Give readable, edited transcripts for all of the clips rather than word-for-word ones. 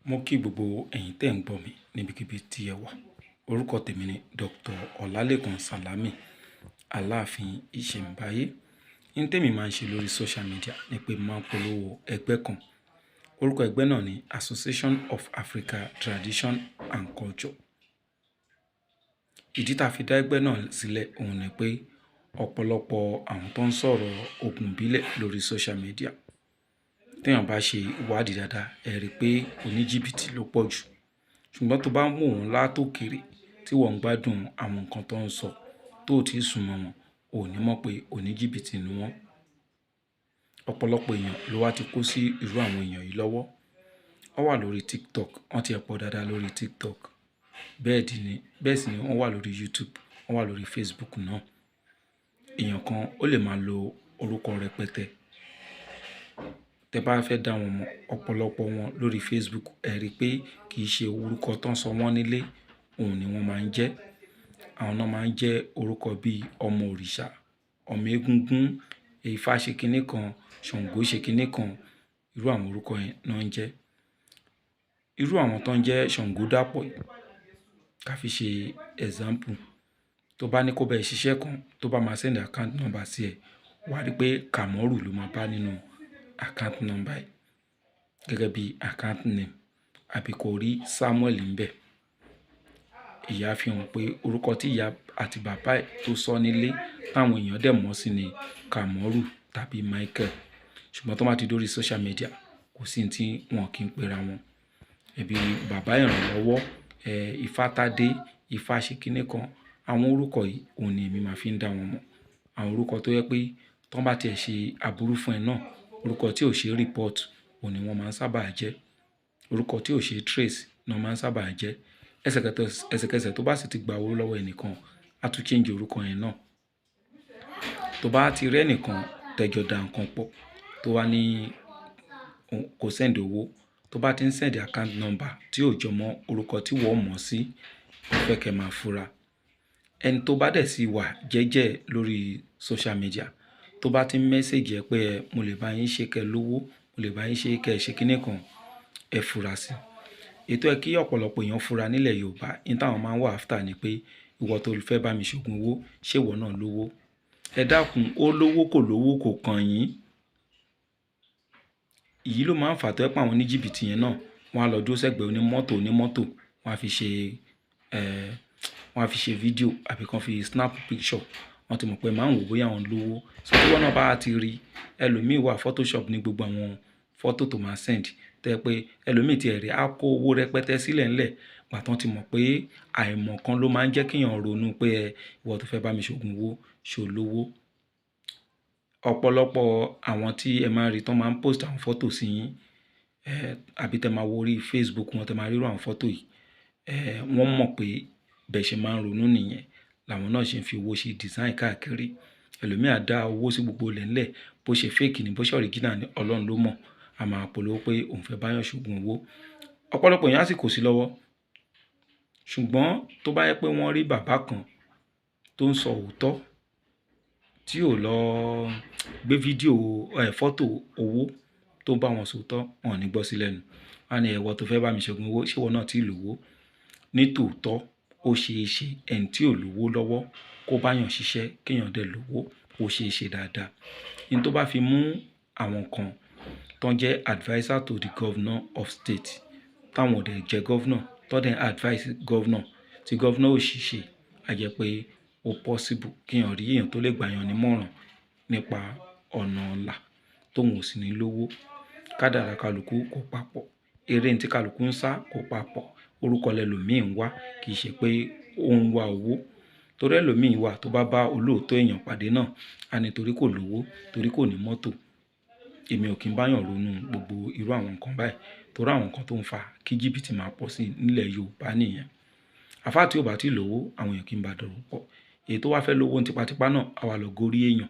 Mo kí gbogbo ẹ̀yin tẹ́ ń gbọ́ mi níbikíbi tí ẹ wà. Orúkọ tèmi ni Dr. Ọlálékan Salami, Aláàfin Ìṣẹ̀mbáyé. Ní tèmi máa ń ṣe lórí social media ni pé mo máa ń polówó ẹgbẹ́ kan. Orúkọ ẹgbẹ́ náà ni Association of Africa Tradition and Culture. Ìdí tá fi dá ẹgbẹ́ náà sílẹ̀ òun ni pé ọ̀pọ̀lọpọ̀ àwọn tó ń sọ̀rọ̀ ògùn ìbílẹ̀ lórí social media, tí èèyàn bá ṣe ìwádìí dáadáa, ẹ rí pé oníjìbìtì ló pọ̀ jù. Ṣùgbọ́n tó bá ń wò wọ́n látòkèrè tí wọ́n ń gbádùn àwọn nǹkan tó ń sọ, tó ò tíì sún mọ́ wọn, ò ní mọ̀ pé oníjìbìtì ni wọ́n. Ọ̀pọ̀lọpọ̀ èèyàn ló wá ti kó sí irú àwọn èèyàn yìí lọ́wọ́. Wọ́n wà lórí TikTok, wọ́n ti ẹ̀ pọ̀ dáadáa lórí TikTok. Bẹ́ẹ̀ sì ni wọ́n wà lórí YouTube, wọ́n wà lórí Facebook náà. Èèyàn kan ó lè máa lo orúkọ rẹpẹtẹ. Tẹ bá fẹ́ dá wọn mọ̀, ọ̀pọ̀lọpọ̀ wọn lórí Facebook, ẹ rí pé kì í ṣe orúkọ tó ń sọ wọ́n nílé, òun ni wọ́n máa ń jẹ́. Àwọn náà máa ń jẹ́ orúkọ bí ọmọ òrìṣà, ọmọ egúngún, Ifá ṣe kíní kan, Ṣàngó ṣe kíní kan. Irú àwọn orúkọ yẹn náà ń jẹ́. Irú àwọn tó ń jẹ́ Ṣàngó dàpọ̀ yìí, ká fi ṣe example. Tó bá ní kó bá ẹ ṣiṣẹ́ kan, tó bá máa send account number sí ẹ, wà á rí pé Kamoru ló máa bá nínú account number ẹ gẹ́gẹ́ bí account name, àbí kó rí Samuel ńbẹ. Ìyá fi hàn pé orúkọ tí ìyá àti bàbá ẹ tó sọ nílé táwọn èèyàn dẹ̀ mọ̀ sí ni Kamoru tàbí Michael. Ṣùgbọ́n tó bá ti dórí social media, kò sí ohun tí wọ́n kì í pera wọn. Ẹbí bàbá ìrànlọ́wọ́, Ifátádé, Ifá ṣe kíní kan. Àwọn orúkọ yìí òun ni èmi máa fi ń dá wọn mọ̀. Àwọn orúkọ tó jẹ́ pé tó bá ti ẹ̀ ṣe àbúrú fún ẹ náà, orúkọ tí ò ṣe report òun ni wọ́n máa ń sábà jẹ́. Orúkọ tí ò ṣe trace ni wọ́n máa ń sábà jẹ́. Ẹsẹ̀kẹsẹ̀ tó bá sì ti gba owó lọ́wọ́ ẹnìkan, á tún change orúkọ yẹn náà. Tó bá ti rí ẹnìkan tẹjọ dá nǹkan pọ̀ tó wá ní kó send owó, tó bá ti ń send account number tí ò jọ mọ́ orúkọ tí wọ́n mọ̀ sí, mo fẹ́ kí ẹ máa fura. Ẹni tó bá dẹ̀ sí wà jẹ́jẹ́ lórí social media, tó bá ti ń message ẹ pé ẹ, mo lè bá yín ṣe kẹ́ lówó, mo lè bá yín ṣe kẹ́ ṣe kíní kan, ẹ fura sí i. Ètò ẹ kí ọ̀pọ̀lọpọ̀ èèyàn fura nílẹ̀ Yorùbá, ní táwọn máa ń wà after ni pé ìwọ tó fẹ́ bá mi ṣògùn owó, ṣé ìwọ náà lówó? Ẹ dákun, ó lówó kò lówó kò kan yín. Èyí ló máa ń fà tó jẹ́ pé àwọn oníjìbìtì yẹn náà wọ́n á lọ dúró sẹ́gbẹ̀ẹ́ onímọ́tò onímọ́tò, wọ́n á fi ṣe fídíò àbí kan fi snap picture. Wọ́n ti mọ̀ pé máa ń wò bóyá àwọn lówó. So tí wọ́n náà bá ti rí, ẹlòmíì wà Photoshop ní gbogbo àwọn fọ́tò tó máa send. Tó jẹ́ pé ẹlòmíì tí ẹ rí á kó owó rẹpẹtẹ sílẹ̀ ńlẹ̀. Ìgbà tí wọ́n ti mọ̀ pé àìmọ̀ kan ló máa ń jẹ́ kí èèyàn ronú pé ẹ, ìwọ tó fẹ́ bá mi ṣògùn owó, ṣé o lówó? Ọ̀pọ̀lọpọ̀ àwọn tí ẹ máa ń rí tó máa ń post àwọn fọ́tò sí yín, àbí tẹ máa wo orí Facebook wọn, tẹ máa rí irú àwọn fọ́tò yìí, wọ́n mọ̀ pé bẹ́ẹ̀ ṣe máa ń ronú nìyẹn. Làwọn náà ṣe ń fi owó ṣe design káàkiri. Ẹlòmíì á dá owó sí gbogbo ilẹ̀ ńlẹ̀, bó ṣe fake ni, bó ṣe original ni, Ọlọ́run ló mọ̀. A máa polówó pé òun fẹ́ bá yàn ṣògùn owó. Ọ̀pọ̀lọpọ̀ èèyàn á sì kó sí lọ́wọ́. Ṣùgbọ́n tó bá jẹ́ pé wọ́n rí bàbá kan tó ń sọ òótọ́, tí ò lọ gbé fídíò, fọ́tò owó tó ń bá wọn sọ òótọ́, wọ́n ò ní gbọ́ sí lẹ́nu. Wọ́n á ní ìwọ tó fẹ́ bá mi ṣògùn owó, ṣé ìwọ náà tí lówó? Ní tòótọ́, ó ṣe é ṣe ẹni tí ò lówó lọ́wọ́ kó bá yàn ṣiṣẹ́ kí èèyàn dẹ̀ lówó, ó ṣe é ṣe dáadáa. Ohun tó bá fi mú àwọn kan tó ń jẹ́ adviser to the governor of state, táwọn ò dẹ̀ jẹ́ governor, tó dẹ̀ advise governor, tí governor ò sì ṣe, a jẹ́ pé ó possible kí èèyàn rí èèyàn tó lè gbà yàn nímọ̀ràn nípa ọ̀nà ọ̀la tóun ò sì ní lówó. Kádàrá kálukú kò papọ̀. Eré tí kálukú ń sá kò papọ̀. Orúkọ lẹlòmíì ń wá, kì í ṣe pé ó ń wá owó. Torí ẹlòmíì wà tó bá bá olóòótọ́ èèyàn pàdé náà, á ní torí kò lówó, torí kò ní mọ́tò. Èmi ò kí ń bá yàn ronú gbogbo irú àwọn nǹkan báyìí. Torí àwọn nǹkan tó ń fa kí jìbìtì máa pọ̀ sí nílẹ̀ Yorùbá nìyẹn. Àfá tí ò bá tí lówó, àwọn èèyàn kì í bá dọ̀rọ̀ pọ̀. Èyí tó wá fẹ́ lówó tipátipá náà, á wá lọ gorí èèyàn.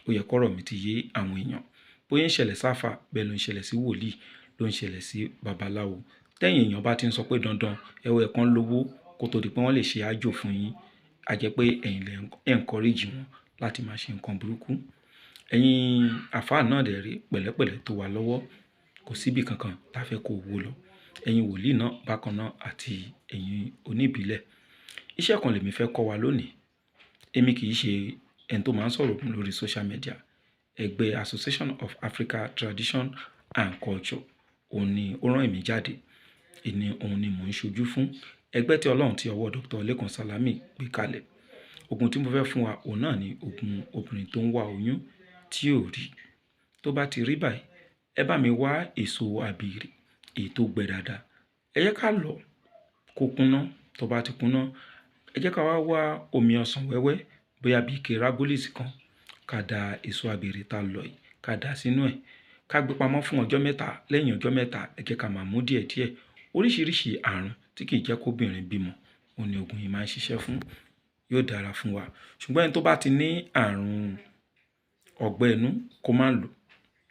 Ó yẹ kó ọ̀rọ̀ mi ti yé àwọn èèyàn. Bóyá ń ṣẹlẹ̀ sáfà, bẹ́ẹ̀ ló ń ṣẹlẹ̀ sí wòlíì, ló ń ṣẹlẹ̀ sí babaláwo. Tẹ́yìn èèyàn bá ti ń sọ pé dandan, ẹwọ ẹ̀kan lówó kó tó di pé wọ́n lè ṣe àjò fún yín, a jẹ́ pé ẹ̀yin lè encourage wọn láti máa ṣe nǹkan burúkú. Ẹ̀yin àfá náà dẹ̀ rí pẹ̀lẹ́pẹ̀lẹ́ tó wà lọ́wọ́, kò síbi kankan tá fẹ́ kó owó lọ. Ẹ̀yin wòlíì náà bákan náà àti ẹ̀yin oníbílẹ̀. Iṣẹ́ kan lèmi fẹ́ kọ́ wa lónìí. Èmi kì í ṣe ẹni tó máa ń sọ̀rọ̀ ògùn lórí social media. Ẹgbẹ́ Association of Africa Tradition and Culture òun ni ó rán èmi jáde. Èmi òun ni mò ń ṣojú fún. Ẹgbẹ́ tí Ọlọ́run ti ọwọ́ Dr. Lekan Salami gbé kalẹ̀. Ògùn tí mo fẹ́ fún wa òun náà ni ògùn obìnrin tó ń wá oyún tí ò rí. Tó bá ti rí báyìí, ẹ bá mi wá èso àbìrì èyí tó gbẹ dáadáa. Ẹ jẹ́ ká lọ̀ kó kúnná. Tó bá ti kúnná, ẹ jẹ́ ká wá wá omi ọsàn wẹ́wẹ́ bóyá bí ike Ragolis kan, ká da èso àbìrì tá lọ̀ yìí ká dà sínú ẹ̀. Ká gbé pamọ́ fún ọjọ́ mẹ́ta. Lẹ́yìn ọjọ́ mẹ́ta, ẹ jẹ́ ká máa mú díẹ̀díẹ̀. Oríṣiríṣi àrùn tí kì í jẹ́ kó obìnrin bímọ, òun ni ògùn yìí máa ń ṣiṣẹ́ fún. Yóò dára fún wa. Ṣùgbọ́n ẹni tó bá ti ní àrùn ọgbẹ́ inú kó má lò.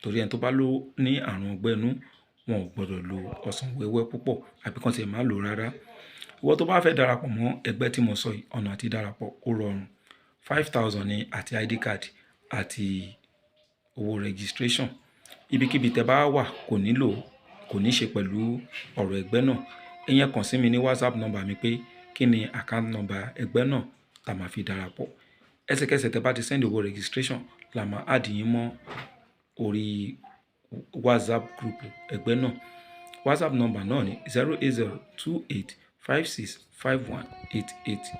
Torí ẹni tó bá ló ní àrùn ọgbẹ́ inú, wọn ò gbọdọ̀ lo ọsàn wẹ́wẹ́ púpọ̀ àbí kàn tí ẹ má lò rárá. Ìwọ tó bá fẹ́ darapọ̀ mọ́ ẹgbẹ́ tí mo sọ yìí, ọ̀nà àti darapọ̀ ó rọrùn. 5,000 ni àti ID card àti owó registration. Ibikíbi tẹ bá wà kò nílò, kò ní ṣe pẹ̀lú ọ̀rọ̀ ẹgbẹ́ náà. Ẹ̀yin ẹ kàn sí mi ní WhatsApp number mi pé kí ni account number ẹgbẹ́ náà tá máa fi darapọ̀. Ẹsẹ̀kẹsẹ̀ tẹ bá ti send owó registration la máa add yín mọ́ orí WhatsApp group ẹgbẹ́ náà. WhatsApp number náà ni 08028565188.